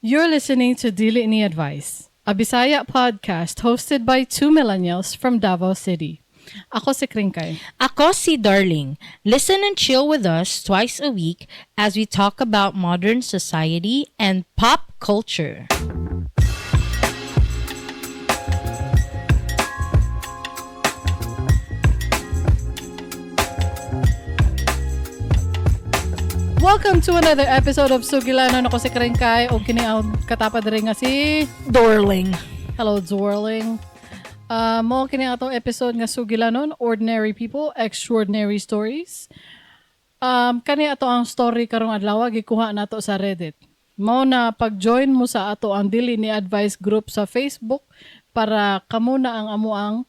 You're listening to Dili Ni Advice, a Bisaya podcast hosted by two millennials from Davao City. Ako si Kringkay. Ako si Darling. Listen and chill with us twice a week as we talk about modern society and pop culture. Welcome to another episode of Sugilanon. Ako si Kringkay o kini ang katapad rin nga si Darling. Hello, Zorling. Mo kini atong episode nga Sugilanon, Ordinary People, Extraordinary Stories. Kani ato ang story karong adlaw gikuha nato sa Reddit. Mao na pag-join mo sa ato ang dili ni advice group sa Facebook para kamo na ang amo ang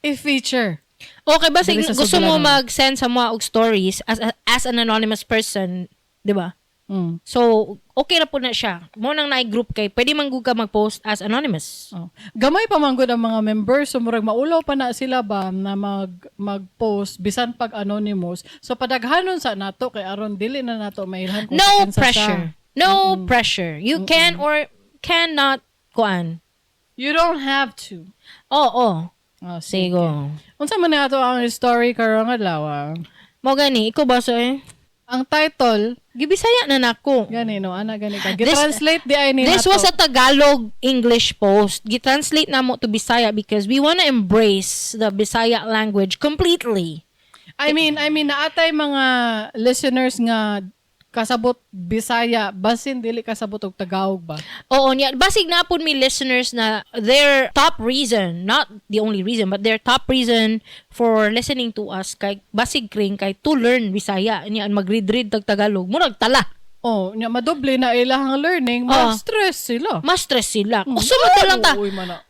i-feature. Okay ba Dili sige, sa gusto mo Sugilanon. mag-send sa mga og stories as an anonymous person, 'di ba? So, okay ra po na siya. Mo nang naay group kay pwede man gud ka mag-post as anonymous. Oh. Gamay pa man gud ang mga members so murag maulaw pa na sila ba na mag-post bisan pag anonymous. So padaghanon sa nato kay aron dili na nato mailhan kung No kinsa siya. pressure. No pressure. You can or cannot kuan. You don't have to. Oo. Oh, sige. Sige. Unsa man na ato ang story karong adlaw? Ah? Mo gani, ikaw ba sa eh? Ang title Gibisaya na nako. gani no ana gani ka. Gi-translate di ay ni This nato. was a Tagalog English post. Gitranslate na mo to Bisaya because we wanna embrace the Bisaya language completely. I mean naatay mga listeners nga kasabot Bisaya basin dili kasabot og Tagalog ba. Oo, niya. Basig na po mi listeners na their top reason, not the only reason, but their top reason for listening to us kay basig kring kay to learn Bisaya. Niya mag-read-read tag Tagalog. Murag tala. Oh, nya madoble na ilahang learning, ma-stress sila. Mas stress sila. O sunod na lang ta. Uy, mana.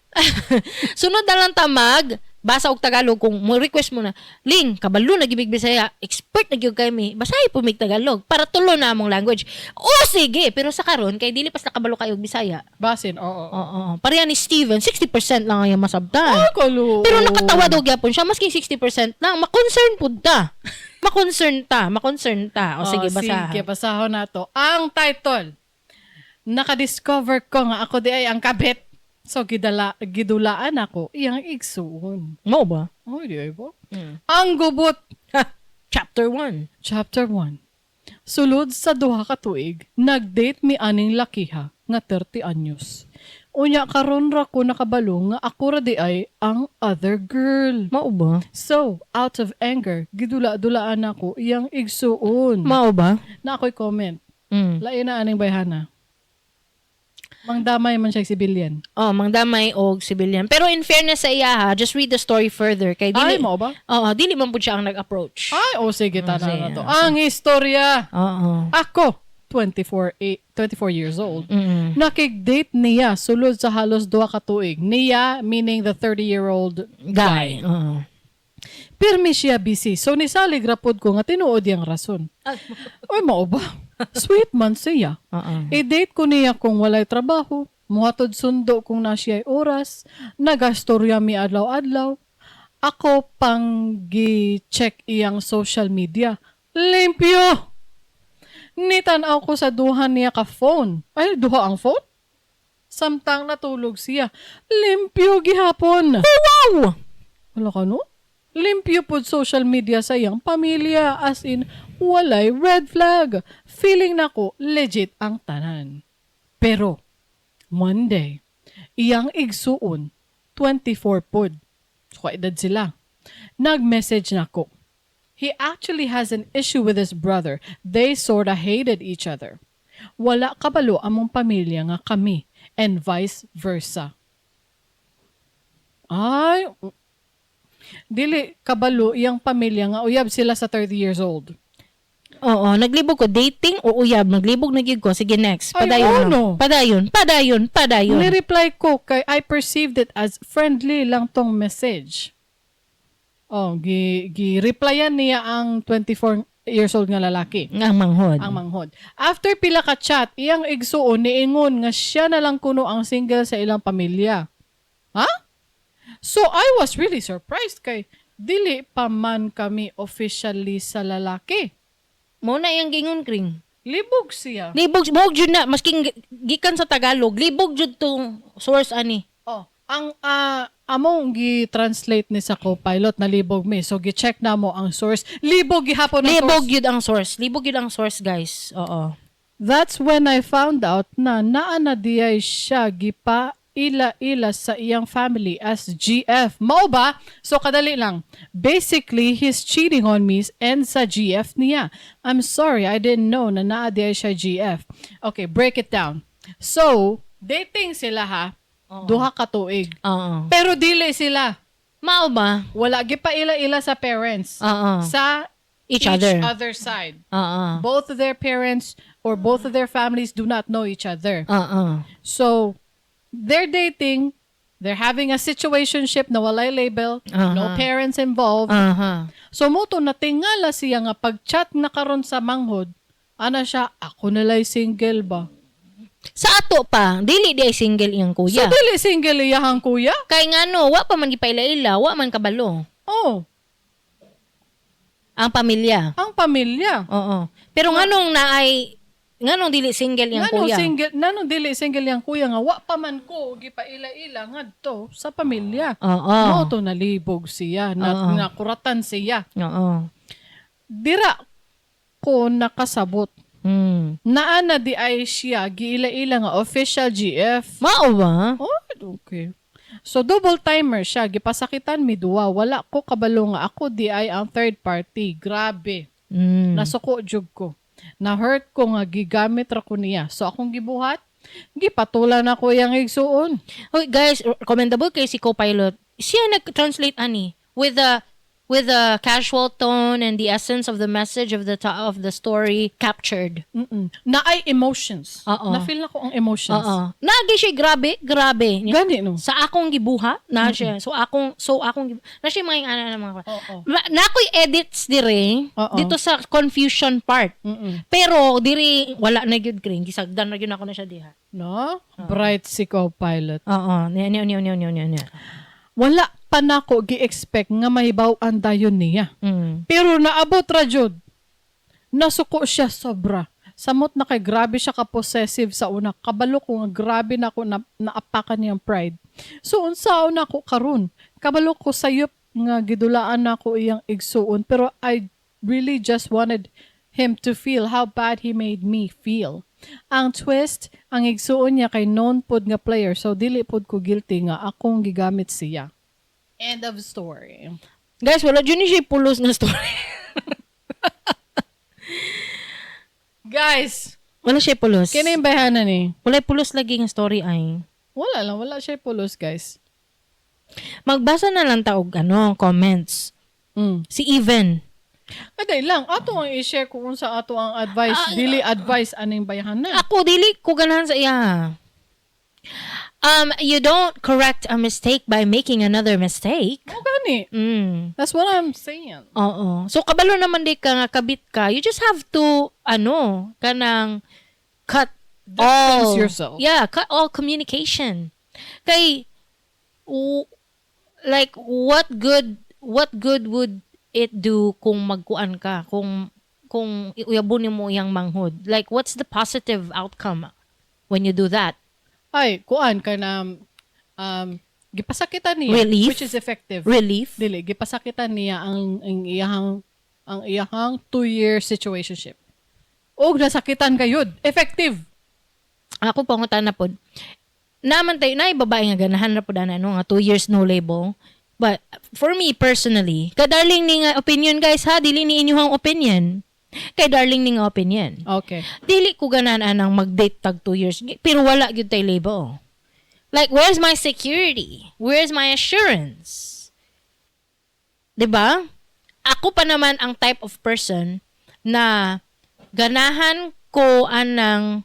Sunod na lang ta mag basa og Tagalog kung mo request mo na Ling kabalo na gibig Bisaya, expert na gyud kay mi, basahi po mig Tagalog para tulo na among language. O sige, pero sa karon kay dili pas nakabalo kayo og Bisaya. Basin, oo. Oo, oo. Pareha ni Steven, 60% lang ang iyang masabtan. Ay, kalu. Pero nakatawa daw gyapon siya maski 60% lang, ma-concern pud ta. Ma-concern ta, ma-concern ta. O sige, Oh, basahan. Sige, basahon na to. Ang title, Nakadiscover ko nga ako di ay ang kabit. So, gidala, gidulaan ako iyang igsuon. Mo ba? Oh, di ay ba? Ang gubot. Chapter 1. Chapter 1. Sulod sa duha ka tuig, nag-date mi aning lakiha nga 30 anyos. Unya karon ra ko nakabalo nga ako ra di ay ang other girl. Mao ba? So, out of anger, gidula-dulaan ako iyang igsuon. Mao ba? Na ako'y comment. Lain na aning bayhana. Mangdamay man siya sibilyan. Oh, mangdamay og civilian. Pero in fairness sa iya ha, just read the story further kay Ay, dili. mao ba? Oo, dili man pud siya ang nag-approach. Ay, o sige, tanan sige, na to. Ang istorya. Oo. Ako, 24 years old. Nakig-date niya sulod sa halos duha ka tuig. Niya meaning the 30-year-old Guy. Oo. Pirmi siya busy. So nisalig ra pod ko nga tinuod yang rason. Oy, mao ba? Sweet man siya. Oo. I-date ko niya kung walay trabaho, muhatod sundo kung na siya'y oras, nagastorya mi adlaw-adlaw. Ako pang gi-check iyang social media. Limpyo! Nitan-aw ko sa duha niya ka phone. Ay, duha ang phone? Samtang natulog siya. Limpyo gihapon. Wow! Wala ka no? Limpyo pod social media sa iyang pamilya, as in walay red flag. Feeling nako legit ang tanan. Pero one day, iyang igsuon 24 pod. So kaedad sila. Nag-message nako. He actually has an issue with his brother. They sorta hated each other. Wala kabalo among pamilya nga kami and vice versa. Ay, dili kabalo iyang pamilya nga uyab sila sa 30 years old. Oo, naglibog ko dating o uyab, naglibog na gyud ko. Sige next. Ay, Padayon. oo, lang. no. Padayon, padayon, padayon. Ni-reply ko kay I perceived it as friendly lang tong message. Oh, gi replyan niya ang 24 years old nga lalaki. Ang manghod. Ang manghod. After pila ka chat, iyang igsuon niingon nga siya na lang kuno ang single sa ilang pamilya. Ha? So I was really surprised kay dili pa man kami officially sa lalaki. Mo na iyang gingon kring. Libog siya. Libog mo jud na masking gikan sa Tagalog, libog jud tong source ani. Oh, ang among gi-translate ni sa Copilot na libog mi. So gi-check na mo ang source. Libog gihapon ang Libog source. jud ang source. Libog jud ang source, guys. Oo. That's when I found out na naa na diay siya gipa ila-ila sa iyang family as GF. Mao ba? So kadali lang. Basically, he's cheating on me and sa GF niya. I'm sorry, I didn't know na naa diay siya GF. Okay, break it down. So, dating sila ha. 2 ka tuig. Oo. Pero dili sila. Mao ba? Wala gipaila-ila sa parents. Oo. Sa Each other. Other side. Oo. Both of their parents or both of their families do not know each other. Oo. So, they're dating, they're having a situationship na walay label, no parents involved. So, mao to natingala siya nga pag-chat na karon sa manghod, ana siya, "Ako nala'y single ba?" Sa ato pa, dili di ay single iyang So, kuya. dili single iyahang kuya? Kay ngano, wa pa man gipaila-ila, wa man kabalo Oh, ang pamilya. Ang pamilya. Oo. Pero nganong naay nganong dili single iyang Nganong kuya? single, nganong dili single yang kuya nga wa pa man ko gipaila-ila ngadto sa pamilya? Oo. Mao to nalibog siya, na, nakuratan siya. Oo. Dira ko nakasabot. Naa na di ay siya giila-ila nga official GF. Mao ba? Oh, okay. So double timer siya, gipasakitan mi duwa. Wala ko kabalo nga ako di ay ang third party. Grabe. Nasuko jud ko. Na-hurt ko nga gigamit ra ko niya. So akong gibuhat, gipatulan ako iyang igsuon. Okay, guys, commendable kay si Copilot. Siya nag-translate ani with the casual tone and the essence of the message of the story captured. Naay emotions. Oo. Na-feel na ko ang emotions. Oo. Nagi siya grabe, grabe. Gani no. Sa akong gibuha na siya. So akong na siya mga ana ng mga Oo. Na ako'y edits dire Oo. dito sa confusion part. Pero diri wala na gyud kring gisagdan na gyud ako na siya diha. No? Bright si Copilot. Oo, niya niya niya niya niya niya. Wala pa nako gi-expect nga mahibaw-an dayon niya. Pero naabot ra jud. Nasuko siya sobra. Samot na kay grabe siya ka-possessive sa una. Kabalo ko nga grabe na ako na, naapakan niyang pride. So unsaon na ako karon? Kabalo ko sayop nga gidulaan na ako iyang igsuon, pero I really just wanted him to feel how bad he made me feel. Ang twist, ang igsuon niya kay known pod nga player, so dili pod ko guilty nga akong gigamit siya. End of story. Guys, wala jud ni siya pulos na story. Guys, Wala siya pulos. Kini yung bayhanan ni. Wala pulos lagi nga story ay. Wala lang, wala siya pulos, guys. Magbasa na lang ta og ano, comments. Si Even. Aday lang, ato ang i-share kung unsa ato ang advice, dili advice aning bayhanan. Ako dili ko ganahan sa iya. You don't correct a mistake by making another mistake. Mao gani. That's what I'm saying. Oo. So kabalo naman di ka nga kabit ka. You just have to ano, kanang cut all yourself. Yeah, cut all communication. Kay like what good would it do kung magkuan ka, kung uyabon mo iyang manghod? Like, what's the positive outcome when you do that? Ay, kuan ka na gipasakitan niya, Relief? Which is effective. Relief? Dili gipasakitan niya ang iyahang 2-year situationship. Og nasakitan gayud. Effective. Ako pangutan na pod. Naman tayo, na babae nga ganahan na pod ana no nga 2 years no label. But for me personally, ka darling ni nga opinion, guys, ha, dili ni inyong opinion. Kay darling ni nga opinion. Dili ko ganahan anang mag-date tag 2 years pero wala gyud tay label. Like, where's my security? Where's my assurance? 'Di ba? Ako pa naman ang type of person na ganahan ko anang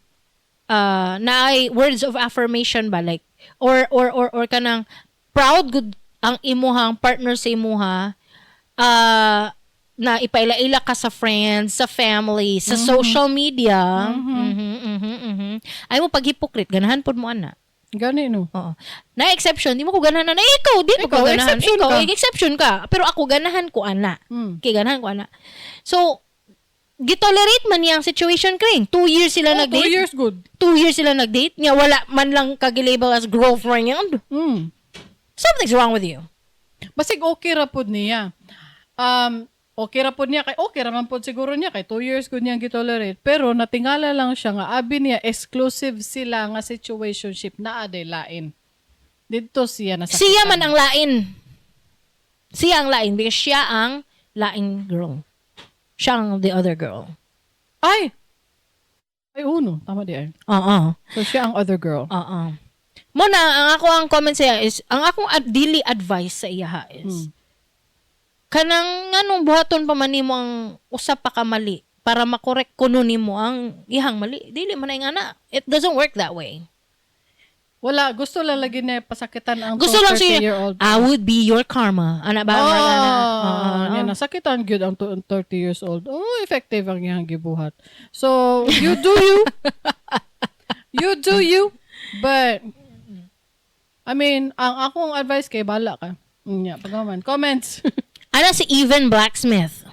na ay words of affirmation ba, like or kanang proud good ang imuhang partner sa imuha na ipaila-ila ka sa friends, sa family, sa social media. Ay mo pag-hypocrite, ganahan pod mo ana. Gani no. Oo. Na exception, di mo ko ganahan na. Eh, ikaw, di mo ko Ikaw, ganahan. Exception Ikaw, ka. Exception ka. Pero ako ganahan ko ana. Kay ganahan ko ana. So, Gitolerate man niya ang situation, Kring. 2 years sila Oh, nag-date. 2 years good. 2 years sila nag-date. Nga wala man lang kagi-label as girlfriend. Something's wrong with you. Basig okay ra pod niya. Okay ra pod niya kay okay ra man pod siguro niya kay 2 years gud niyang gitolerate. Pero natingala lang siya nga abi niya exclusive sila nga situationship na aday lain. Didto siya na Siya man ang lain. Siya ang lain because siya ang laing girl. Siya ang the other girl. Ay! Ay, uno. Tama di ay. Oo. So siya ang other girl. Oo. Mo na, ang ako ang comment sa iya is, ang akong dili advice sa iya is, kanang nganong buhaton pa man nimo ang usa pa ka mali para makorek kuno nimo ang ihang mali. Dili man ay nga na. It doesn't work that way. Wala. Gusto lang lagi niya pasakitan ang Gusto lang siya, 30-year-old. "I would be your karma." Ana ba? Oh, Ana, oo, niya nasakitan gyud ang 30 years old. Oh, effective ang iyang gibuhat. So, you do you. You do you. But I mean, ang akong advice kay bala ka. Nya, pagkaman. Comments. Ana si Even Blacksmith.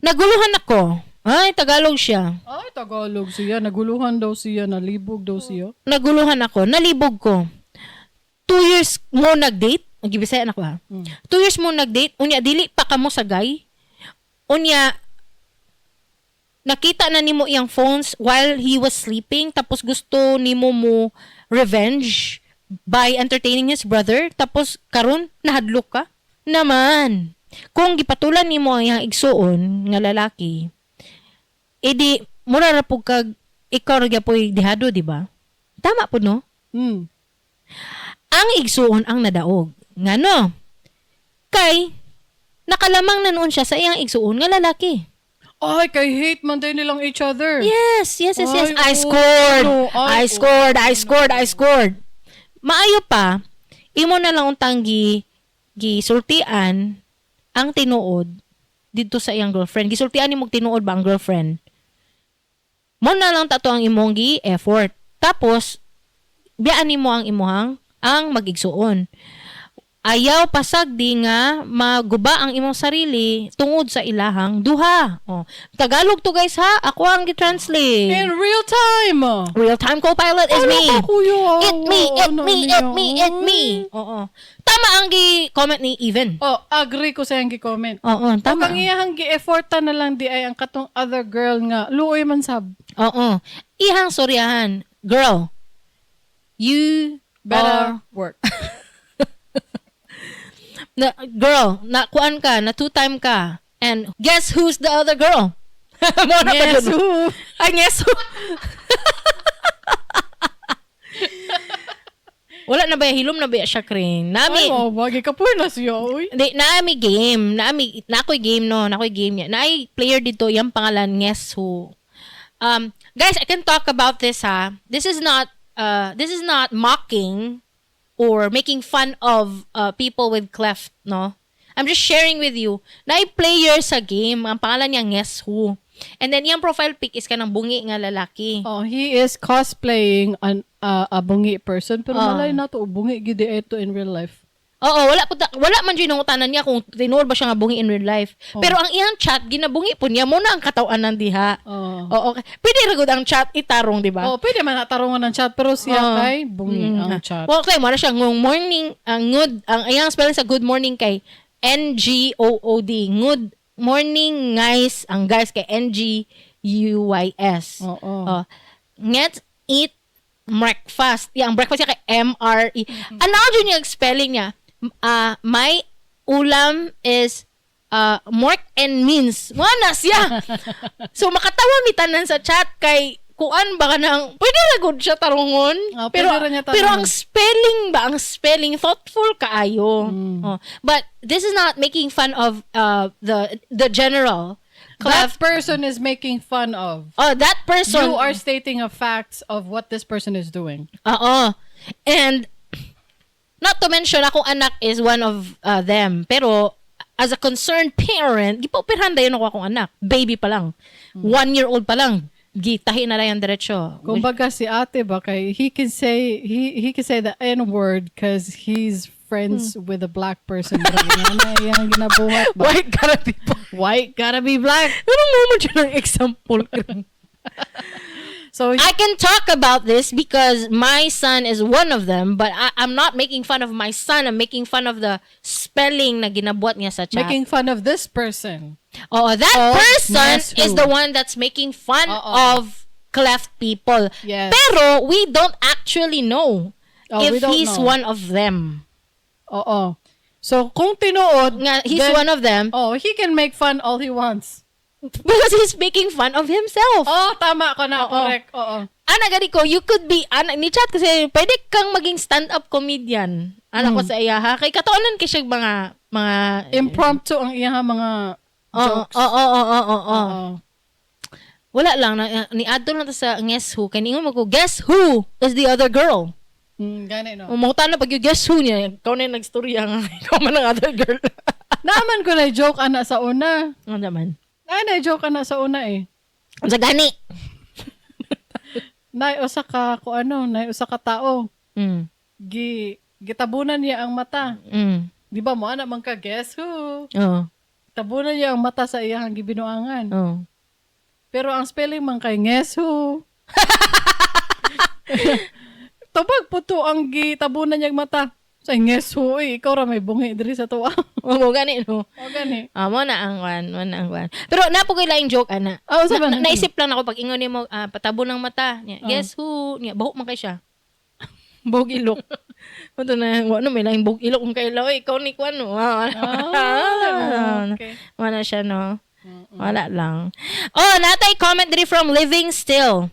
"Naguluhan ako." Ay, Tagalog siya. Ay, Tagalog siya. Naguluhan daw siya. Nalibog daw siya. "Naguluhan ako. Nalibog ko. 2 years mo nag-date." Gibisaya na ko ha. "2 years mo nag-date. Unya, dili pa kamo sa guy. Unya, nakita na nimo iyang phones while he was sleeping. Tapos gusto nimo mo revenge by entertaining his brother. Tapos karon nahadlok ka? Naman. Kung gipatulan nimo ang iyang igsuon nga lalaki, edi mura ra pud kag ikaw ra gyapoy dehado, di ba? Tama po, no?" Mm. Ang igsuon ang nadaog. Ngano? Kay nakalamang na noon siya sa iyang igsuon nga lalaki. Ay, kay hate man din nilang each other. Yes. Ay, I oh, scored. no. Ay, I scored, I scored, I scored. Maayo pa, imo na lang untang gi gisultian ang tinuod didto sa iyang girlfriend. Gisultian nimo og tinuod ba ang girlfriend? Mo na lang tato ang imong gi effort. Tapos biyaan nimo ang imuhang ang magigsuon. Ayaw pasagdi nga maguba ang imong sarili tungod sa ilahang duha. Oh. Tagalog to, guys, ha. Ako ang gi-translate. In real time. Real time co-pilot is Ano me. ka, kuya? It me, it Ano me, niya? it me, it me. Oo. Tama ang gi-comment ni Even. Oh, agree ko sa iyang gi-comment. Oo, tama. Tama. Ang iyang gi-efforta na lang di ay ang katong other girl nga luoy man sab. Oo. Ihang soryahan. "Girl, you Better are work. Na, girl, na kuan ka, na two time ka. And guess who's the other girl?" Mo na pa Yes, dun. who? Ay, guess who? Wala na ba, hilom na ba siya, Kring? Nami, Ay, oh, wagi ka po na siya, uy. Di, naami game. Naami, na ako'y game, no? Na ako'y game niya. Naay player dito, yung pangalan, Guess Who. Guys, I can talk about this, ha. This is not mocking or making fun of people with cleft, no? I'm just sharing with you. Naay player sa game. Ang pangalan niya, Guess Who. And then, yung profile pic is kanang bungi nga lalaki. Oh, he is cosplaying an a bungi person pero Ah. malay na to bungi gid ito in real life. Oo, wala po wala man jud nangutanan niya kung tinuod ba siya nga bungi in real life. Pero ang iyang chat ginabungi po niya mo na ang kataw-anan diha. Oh. Oo, okay. Pwede ra gud ang chat itarong, di ba? Oh, pwede man natarungan ng chat pero siya Oo. kay bungi ang chat. Well, okay, mara siya ngong morning, ang good, ang iyang spelling sa good morning kay N G O O D. Good morning, guys. Ang guys kay N G U Y S. Oo. Oh. Let's eat breakfast. Yeah, ang breakfast niya kay M R E. Ano jud yung spelling niya? My ulam is mork and mince. Mo na siya. So makatawa mi tanan sa chat kay kuan ba ka nang pwede ra gud siya tarungon. Oh, Pero pwede ra niya pero tarungon. ang spelling ba, ang spelling thoughtful kaayo. Oh. But this is not making fun of the general That cleft. person is making fun of. Oh, that person. You are stating a facts of what this person is doing. Oo. And not to mention akong anak is one of them. Pero as a concerned parent, gipaoperahan dayon ako akong anak. Baby pa lang. 1 year old pa lang. Gitahi na lang yung diretso. Kumbaga si ate ba kay he can say the N word cuz he's friends with a black person. Murag nga na iyang ginabuhat ba? White gotta be black. White gotta be black. Anong mo siya ng example? So, I can talk about this because my son is one of them, but I'm not making fun of my son. I'm making fun of the spelling na ginabuhat niya sa chat. Making fun of this person. Oh, that Oh, person yes, is who? The one that's making fun Oo. Of cleft people. Yes. Pero we don't actually know Oh, we if don't he's know. One of them. Oo. So, kung tinuod, Nga, he's then- one of them Oh, he can make fun all he wants. Because he's making fun of himself. Oh, tama ka na. Oo. Correct. Oo. Ana gani ko, you could be ana ni chat kasi pwede kang maging stand-up comedian. Ana ko sa iya ha. Kay katuonan kay siya mga Impromptu ang iya mga Oo, jokes. oo. Oo. Wala lang na, ni adto lang ta sa Guess Who kay ningon mo ko, "Guess who is the other girl?" Gani no. Umutan na pag yung guess who niya, ikaw na yung nagstorya nga ikaw man ang other girl. Naaman ko na joke ana sa una. Ano naman? Ay, na joke ana sa una eh. Unsa gani? Nay usa ka ko ano, nay usa ka tao. Gitabunan niya ang mata. Di ba mo ana man ka, guess who? Oo. Tabunan niya ang mata sa iyang gibinuangan. Oo. Pero ang spelling man kay guess who. Tubag po to ang gitabunan niyang mata. Sa guess who, eh, ikaw ra may bungi diri sa tuwa. Oo, gani no. O gani. Ah, mo na ang one, mo na ang one. Pero napo ko'y laing joke ana. Ah, unsa ba? Naisip lang ako pag ingon nimo patabo ng mata niya. Oh. Guess who? Niya, buhok man kay siya. Buhok ilok. Ito na, wala may laing buhok ilok kung kailaw, eh, ikaw ni kwan no. Ah, okay. Wala siya no. Wala lang. Oh, natay comment diri from Living Still.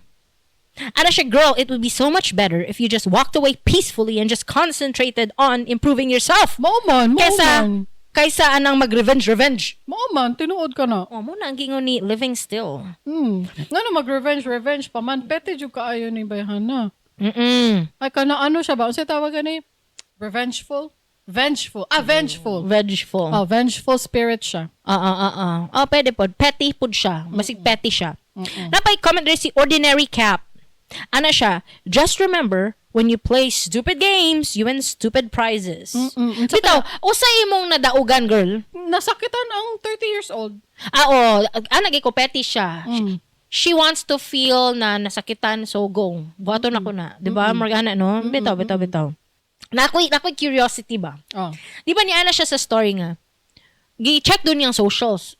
Ana siya, "Girl, it would be so much better if you just walked away peacefully and just concentrated on improving yourself." Mao man, mao Kaysa, man. Kaysa anang mag-revenge, revenge. Mao man, tinuod ka na. Oh, mo na ang gingon ni Living Still. Ngano mag-revenge, revenge pa man. Pete jud kaayo ni bayhana. Ay, kana ano siya ba? Unsay tawag gani? Revengeful? Vengeful. Ah, vengeful. Vengeful. Oh, vengeful spirit siya. Ah. Oh, pwede pod. Petty pod siya. Masig petty siya. Napay comment rin si Ordinary Cap. Ana siya, "Just remember, when you play stupid games, you win stupid prizes." Bitaw, usay imong nadaugan, girl? Nasakitan ang 30 years old. Ah, oh, ana ko petty siya. She wants to feel na nasakitan, so go. Buhaton ako na. 'Di ba? Morgana, no? Bitaw, bitaw, bitaw. Nakoy curiosity ba? Oh. Di ba ni ana siya sa story nga? Gi-check dun yung socials.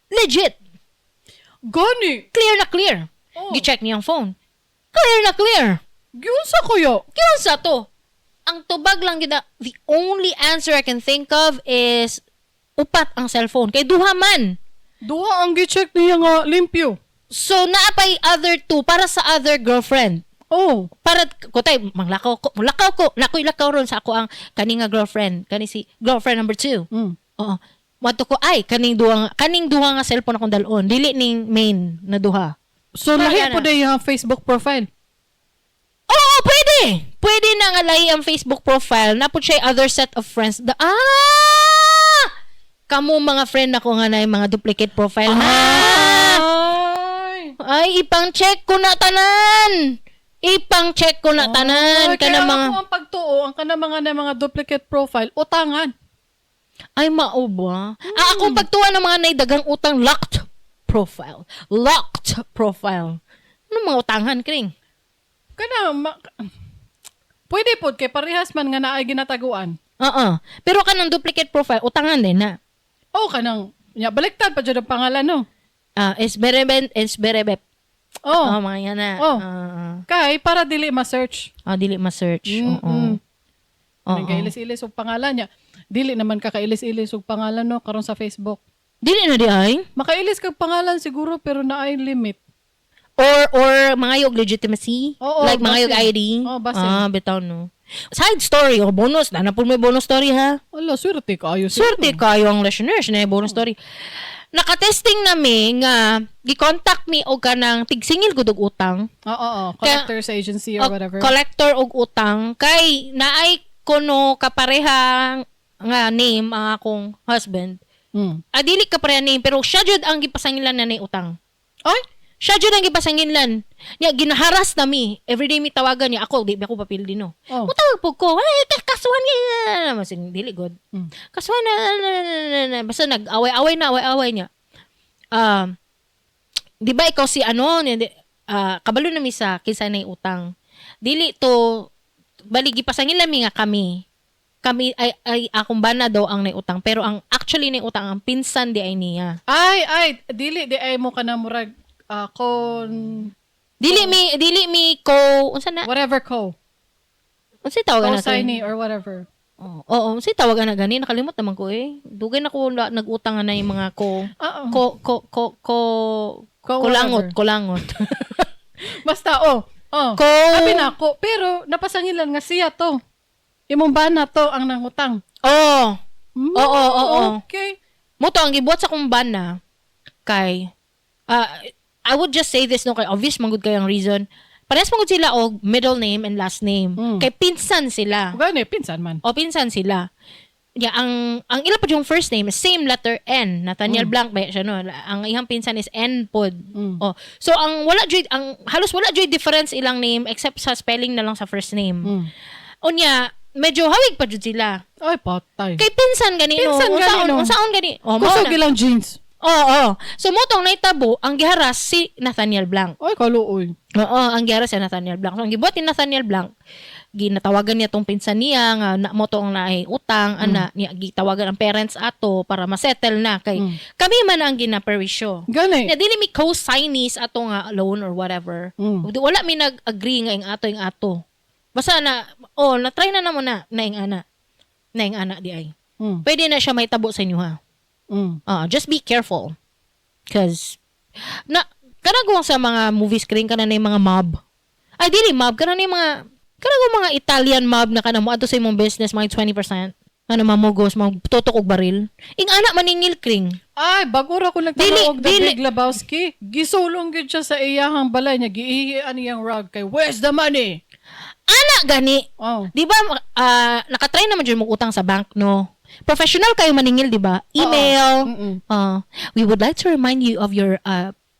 Legit. Gani. Clear na clear. Oh. Gi-check niyang phone. Clear na clear. Giunsa kuya? Giunsa to? Ang tubag lang gid na, the only answer I can think of is upat ang cellphone. Kay duha man. Duha ang gi-check niya nga limpyo. So naapay other two para sa other girlfriend. Oh. Para kutay manglakaw ko, mulakaw ko, nakoy lakaw ron sa ako ang kani nga girlfriend, kani si girlfriend number two. Oo. Moadto ko ay kaning duha nga cellphone akong dalon, dili ning main na duha. So Parang lahi ana. po day yung Facebook profile. Oo, pwede. Pwede na nga lahi ang Facebook profile. Napod siya other set of friends. Ah! Kamo mga friend ako nga na yung mga duplicate profile. Ah! Ay. Ay, ipang-check ko na tanan. Ipang-check ko na tanan. Ay, kaya Kana mga ako ang pagtuo, ang kana mga na mga duplicate profile, utangan. Ay, mao ba? Ah, akong pagtuwa ng mga naidagang utang, locked profile. Locked profile. Ano mga utangan, Kring? Kana pwede pod kay parehas man nga naay ginataguan. Oo. Pero kanang duplicate profile, utangan din na. Oh, kanang nya baliktad pa jud ang pangalan no. Ah, esbereben, esberebep. Oh, Oh, mga yan na. Oh. Ah, kay para dili ma-search. ah, dili ma-search. Oo. Oo. Nang kailis-ilis og pangalan niya. Dili naman ka kailis-ilis og pangalan no karon sa Facebook. Dili na di ay? Makailis kag pangalan siguro pero naay limit. Or mga yung legitimacy? Oo, like mga yung basin. ID? Oo, basin. Ah, bitaw no. Side story o bonus. Na po may bonus story ha. Ala, swerte kaayo siya. Swerte kayo ang listeners na bonus story. Nakatesting nami nga gi-contact mi og kanang tigsingil gud og utang. Oo, oo, collectors agency or O whatever. collector og utang kay naay kuno kapareha nga name ang akong husband. Ah, dili kapareha name pero siya jud ang gipasangilan na ni utang. Ay, Siya jud ang gipasanginlan. Nya ginaharas na mi. Everyday mi tawagan niya ako, di ba ako papildi, no. Mutawag po ko. Ay, kasuhan niya. Masin dili god. Kasuhan na, na, na, na, na, na. Basta nag-away-away na, away-away niya. Di ba ikaw si ano, kabalo na mi sa kinsa na utang. Dili to bali gipasangil mi nga kami. Kami ay akong bana daw ang utang, pero ang actually na utang ang pinsan di ay niya. Ay, ay, dili di ay mo ka na murag kon Dili mi ko unsa na whatever ko. Unsa tawag na to? Co-signee or whatever. Oo, oo, unsa tawag na gani, nakalimot naman ko eh. Dugay na ko nag-utang na yung mga ko Oo. ko ko ko ko Ko kulangot, whatever. kulangot. Basta oh. Ko Abi na ko, pero napasangilan nga siya to. Imong bana to ang nangutang. Oo. Oo. Okay. Mo to ang gibuhat sa akong bana kay I would just say this, no, kay obvious man gud kay ang reason. Parehas man gud sila og middle name and last name. Kay pinsan sila. Gani, pinsan man. O pinsan sila. Yeah, ang ila pa yung first name is same letter N, Nathaniel Blanc ba siya, no. Ang iyang pinsan is N pod. Oh. So ang wala jud ang halos wala jud difference ilang name except sa spelling na lang sa first name. Unya, medyo hawig pa jud sila. Ay, patay. Kay pinsan gani, no. Pinsan gani, Unsaon no. unsaon gani. Oh, mao Kusog na. ilang jeans. Oo. So mo tong naitabo, ang giharas si Nathaniel Blanc. Ay, kaluoy. Oo, ang giharas si Nathaniel Blanc. So ang gibuhat ni Nathaniel Blanc, ginatawagan niya tong pinsan niya nga na mo tong naay utang, ana niya gitawagan ang parents ato para masettle na kay kami man ang ginaperwisyo. Gani. Nya dili mi co-signees ato nga loan or whatever. Wala mi nag-agree nga ing ato ing ato. Basta na oh, na try na namo na na ing ana. Na ing ana di ay. Pwede na siya mahitabo sa inyo ha. Just be careful. 'Cause na kanang sa mga movie screen kana na yung mga mob. Ay dili mob kana na yung mga kanang mga Italian mob na kana mo adto sa imong business mga 20% ano mamugos magtutok og baril. Ing ana maningil, kring. Ay, bago ra ko Dili, nagtanaw og The dili. Big Lebowski. Gisulong gyud siya sa iyahang balay niya. Giihian iyang rug kay "Where's the money?" Ana gani. Oh. Di ba nakatry naman dyan mo utang sa bank, no? Professional kayo maningil, di ba? Email. "We would like to remind you of your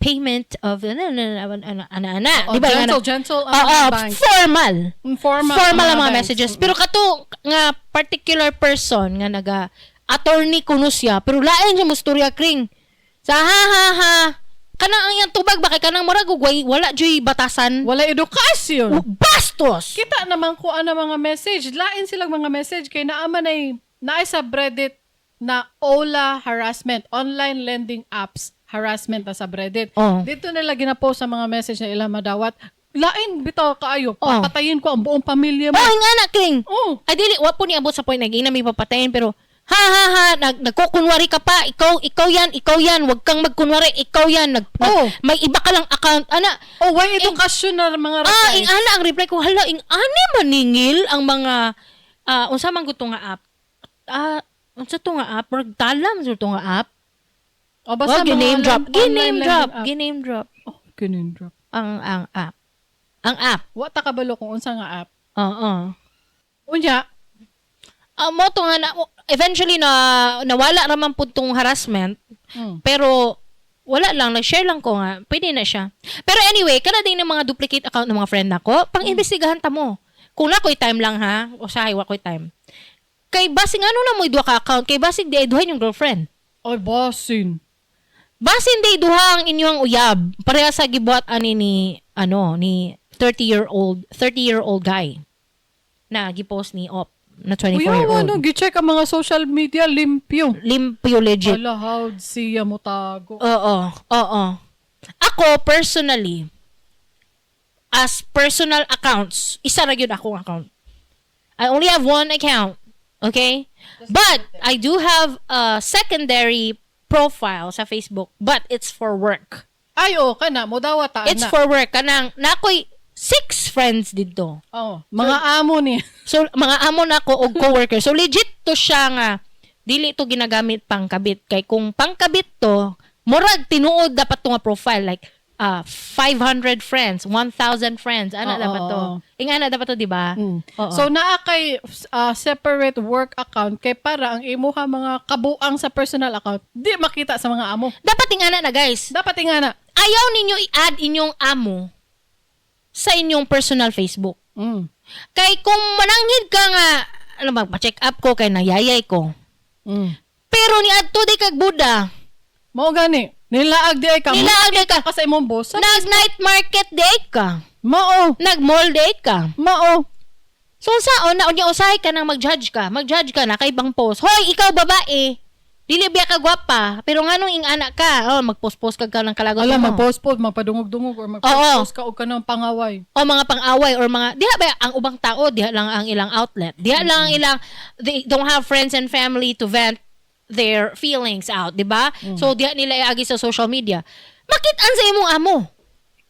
payment of ano ano ano ano ano." Oh, Di ba? gentle, Ano? gentle ang Oo, mga bank. formal. Formal, Formal ang mga banks. messages. Pero kato nga particular person nga naga attorney kuno siya, pero lain siya mustorya, kring. Sa ha ha ha. Kanang ang iyang tubag ba kay kanang murag og wala juy batasan. Wala edukasyon. Bastos. Kita naman ko ano mga message. Lain silang mga message kay naama nay naay subreddit na OLA harassment, online lending apps harassment na subreddit. Oh. Dito nila ginapost sa mga message na ilang madawat. Lain bitaw kaayo. Oh. Papatayin ko ang buong pamilya mo. Oh, ing ana, kring. Oh. Ay dili wa po ni abot sa point naging na may papatayin, pero ha ha ha, nagkukunwari ka pa, ikaw ikaw yan, ikaw yan, wag kang magkunwari, ikaw yan, Oh. may iba ka lang account ana. Oh, why edukasyon na mga Ah, rapays? ing ana ang reply ko, hala, ing ani maningil ang mga unsa man gud to nga app? Ah, unsa to nga app? Murag talam sa to nga app. O, basta Oh, mga gi-name drop, online gi-name lending drop, app. gi-name drop Oh, gi-name drop. ang app. Ang app. Wa ta kabalo kung unsa nga app. Oo. Unya, Mo to nga na, eventually na nawala ra man pud tong harassment. Pero wala lang, nag-share lang ko nga, pwede na siya. Pero anyway, kana din ng mga duplicate account ng mga friend nako, pang-imbestigahan ta mo. Kung na ko'y time lang ha, usahay wa ko'y time. Kay basing ano na mo duha ka account, kay basing di ay duha yung girlfriend. Oy, basin. Basin di duha ang inyong uyab. Pareha sa gibuhat ani ni ano ni 30-year-old guy na gipost ni Op na 24-year-old. Uyaw, ano, gi-check ang mga social media, limpyo. Limpyo legit. Ala, how'd siya mo tago? Oo. Ako, personally, as personal accounts, isa ra gyud akong account. I only have one account. Okay? But, I do have a secondary profile sa Facebook, but it's for work. Ay, oh, kana, mo dawa ta It's na. for work. Kanang, nakoy six friends dito. Oh, mga amo ni. So, mga amo na ko og coworker. So, legit to siya nga, dili to ginagamit pangkabit. Kay kung pangkabit to, murag tinuod dapat to nga profile. Like, 500 friends, 1,000 friends. Ana dapat to. Oo. Ingana dapat to, di ba? Oo. So naa kay separate work account kay para ang imuha mga kabuang sa personal account di makita sa mga amo. Dapat ingana na, guys. Dapat ingana. Ayaw ninyo i-add inyong amo sa inyong personal Facebook. Kay kung mananghid ka nga, ano ba, pa-check up ko kay nayayay ko. Pero ni adto di kag Buda. Mao gani. Nilaag di ay ka. Nilaag di ka. Ka sa imong boss. Nag night market di ka. Mao. Nag mall di ka. Mao. So saon na unya usahay ka nang mag-judge ka. Mag-judge ka na kay ibang post. Hoy, ikaw babae. Dili biya ka gwapa, pero nganong ing anak ka? Oh, mag-post-post ka ka ng kalagot Alam, mo. mag-post-post, magpadungog-dungog, or mag-post ka og kanang pangaway. O mga pang-away or mga diha ba ang ubang tao diha lang ang ilang outlet. Diha lang ang ilang, they don't have friends and family to vent their feelings out, di ba? So diha nila iagi sa social media. Makit-an sa imong amo.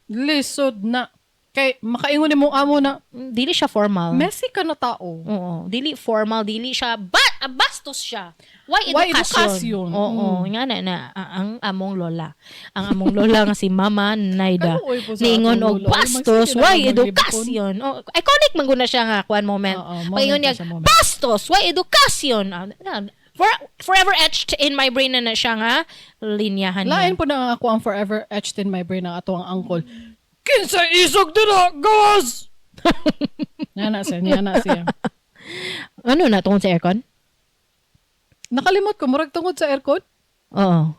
Lisod na. Kay makaingon nimong amo na Dili siya formal. messy ka na tao. Oo, dili formal, dili siya but bastos siya. Why Why edukasyon? edukasyon? Oo, nga na, na ang among lola. Ang among lola nga si Mama Naida. Kaluoy po sa Niingon atong og lola. Uy, bastos, magsige na why lang edukasyon? Oh, iconic man gud na siya nga kuan moment. Oo, moment Paingon na niya, siya, moment. bastos, why edukasyon? Forever etched in my brain na na siya nga linyahan niya. Lain po na ang ako ang forever etched in my brain ang ato ang uncle. Kinsa isog dira, gawas! Nana siya, niya siya. Ano na tungkol sa aircon? Nakalimot ko, murag tungod sa aircon. Oo.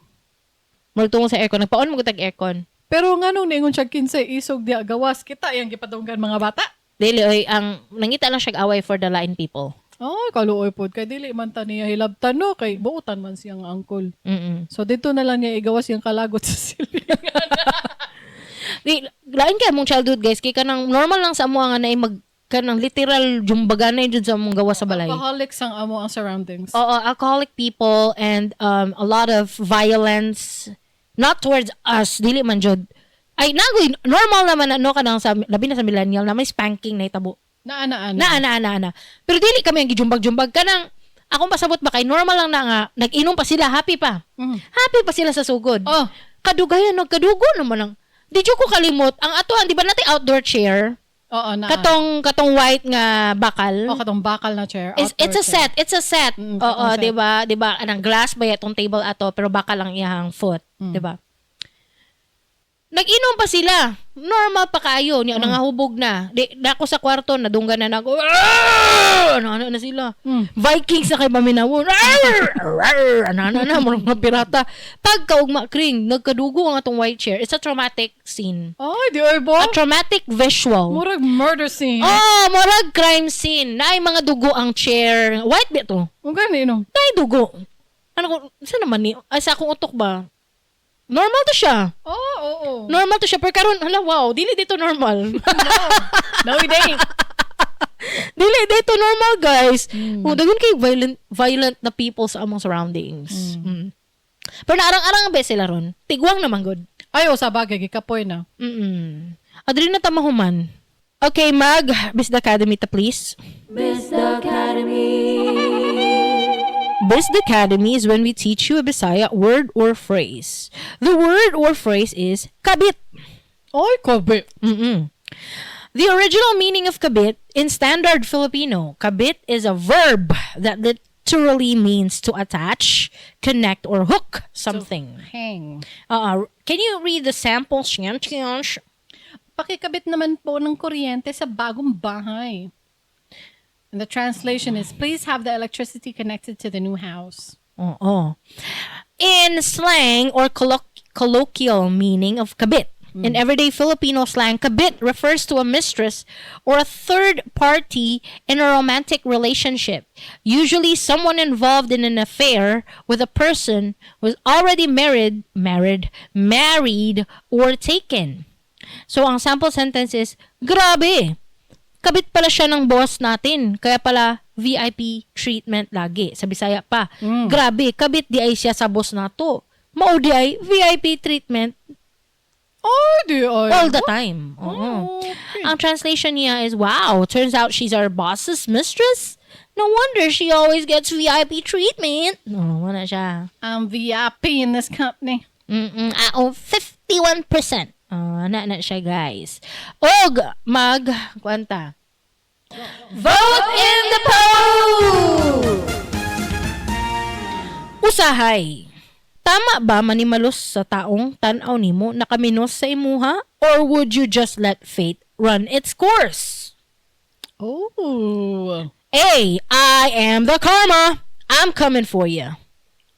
Murag tungkol sa aircon. Nagpaon mo tag aircon. Pero nga nung niingon siya, kinsa isog diya, gawas, kita yang gipadunggan mga bata. Dili oy ang nangita lang siya away for the line people. Oh, kaluoy pod kay dili man ta niya hilabtan no kay buotan man siyang uncle. So dito na lang niya igawas yung kalagot sa silingan. Di lain kay mong childhood guys kay kanang normal lang sa amo nga naay mag kanang literal jumbaganay jud sa among gawas sa balay. Alcoholics ang amo ang surroundings. Oo, alcoholic people and a lot of violence not towards us dili man jud. Ay nagoy normal naman ano kanang sa labi na sa millennial na may spanking na itabo. Naa naa Na na na na. Pero dili kami ang gijumbag-jumbag kanang akong pasabot ba kay normal lang na nga nag-inom pa sila happy pa. Happy pa sila sa sugod. Oh, Kadugayan nagkadugo naman ang Di jud ko kalimot ang atuan di ba natin outdoor chair? Oo, naa. Katong white nga bakal. Oh, katong bakal na chair. It's, outdoor it's a chair. set, it's a set. Mm, Oo, katong set. 'di ba? 'Di ba? Anang glass ba itong table ato pero bakal ang iyang foot, 'di ba? Nag-inom pa sila. Normal pa kayo. Niya nangahubog na. Di, dako sa kwarto, nadunggan na nako. Ano, ano na sila. Vikings na kay Maminawon. Arr! Ano, ano na, mga pirata. Pagkaugma, kring, nagkadugo ang atong white chair. It's a traumatic scene. Ay, di ay ba? A traumatic visual. Murag murder scene. Oh, murag crime scene. Naay mga dugo ang chair. White ba to? Ang gani no. Naay dugo. Ano ko, saan naman ni? Ay, sa akong utok ba? Normal to siya. Oh, oo, oo. Normal to siya. Pero karon, hala, wow, dili dito normal. No, it ain't. Dili dito normal, guys. Oh, dagun kay violent violent na people sa among surroundings. Pero naarang-arang ang sila ron. Tigwang naman good. Ay, oh, sa bagay, gikapoy na. Adri na tamahuman. Okay, mag Bisda Academy ta please. Bisda Academy. Bisda Academy is when we teach you a Bisaya word or phrase. The word or phrase is kabit. Ay, kabit. The original meaning of kabit in standard Filipino, kabit is a verb that literally means to attach, connect, or hook something. Hang. Can you read the sample sentence? Pakikabit naman po ng kuryente sa bagong bahay. And the translation is, please have the electricity connected to the new house. Oo. In slang or colloquial meaning of kabit. In everyday Filipino slang, kabit refers to a mistress or a third party in a romantic relationship. Usually someone involved in an affair with a person who is already married or taken. So ang sample sentence is, grabe, kabit pala siya ng boss natin. Kaya pala VIP treatment lagi. Sa Bisaya pa. Grabe, kabit di ay siya sa boss nato. Mao di ay VIP treatment Ay, di ay. all the time. Oo. Okay. Ang translation niya is, wow, turns out she's our boss's mistress? No wonder she always gets VIP treatment. No, wala siya. I'm VIP in this company. I own 51%. Na na siya, guys. Og mag kwanta. Vote in the poll! Usahay. Tama ba manimalos sa taong tan-aw nimo nakaminos sa imuha, or would you just let fate run its course? Oh. A, I am the karma. I'm coming for you.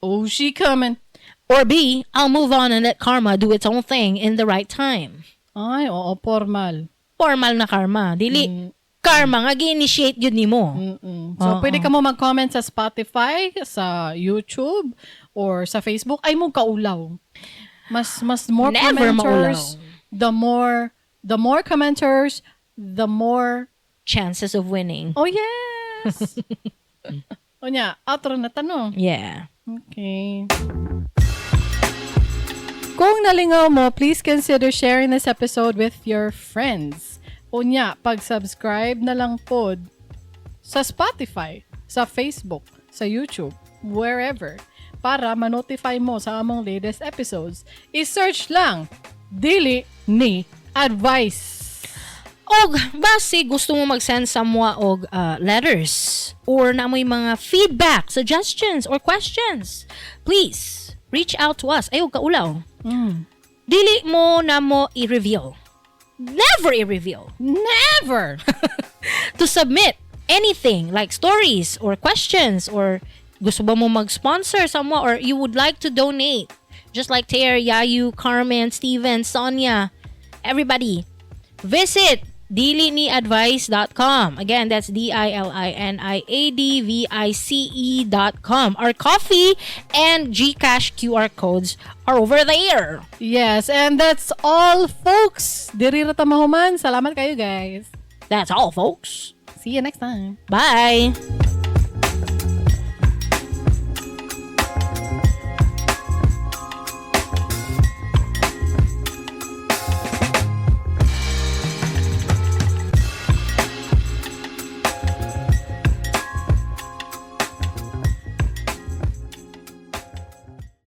Oh, she coming. Or B, I'll move on and let karma do its own thing in the right time. Ay, oo, formal. Formal na karma. Dili, karma nga gi-initiate yun nimo. So, Oo. pwede ka mo mag-comment sa Spotify, sa YouTube, or sa Facebook. Ay mo kaulaw. Mas more Never commenters, maulaw. the more commenters, the more chances of winning. Oh, yes! Unya, outro na tanong. Yeah. Okay. Kung nalingaw mo, please consider sharing this episode with your friends. Unya, pag-subscribe na lang pod sa Spotify, sa Facebook, sa YouTube, wherever, para ma-notify mo sa among latest episodes. I-search lang, Dili Ni Advice. Og basi gusto mo mag-send sa mga og letters or na mo'y mga feedback, suggestions, or questions, please reach out to us. Ayaw kaulaw. Dili mo na mo i-reveal. Never i-reveal. Never! To submit anything like stories or questions, or gusto ba mo mag-sponsor sa mo, or you would like to donate just like Ter, Yayu, Carmen, Steven, Sonia, everybody, visit diliniadvice.com. Again, that's diliniadvice.com. Our Ko-fi and GCash QR codes are over there. Yes, and that's all, folks. Diri ra ta mahuman. Salamat kayo, guys. That's all, folks. See you next time. Bye.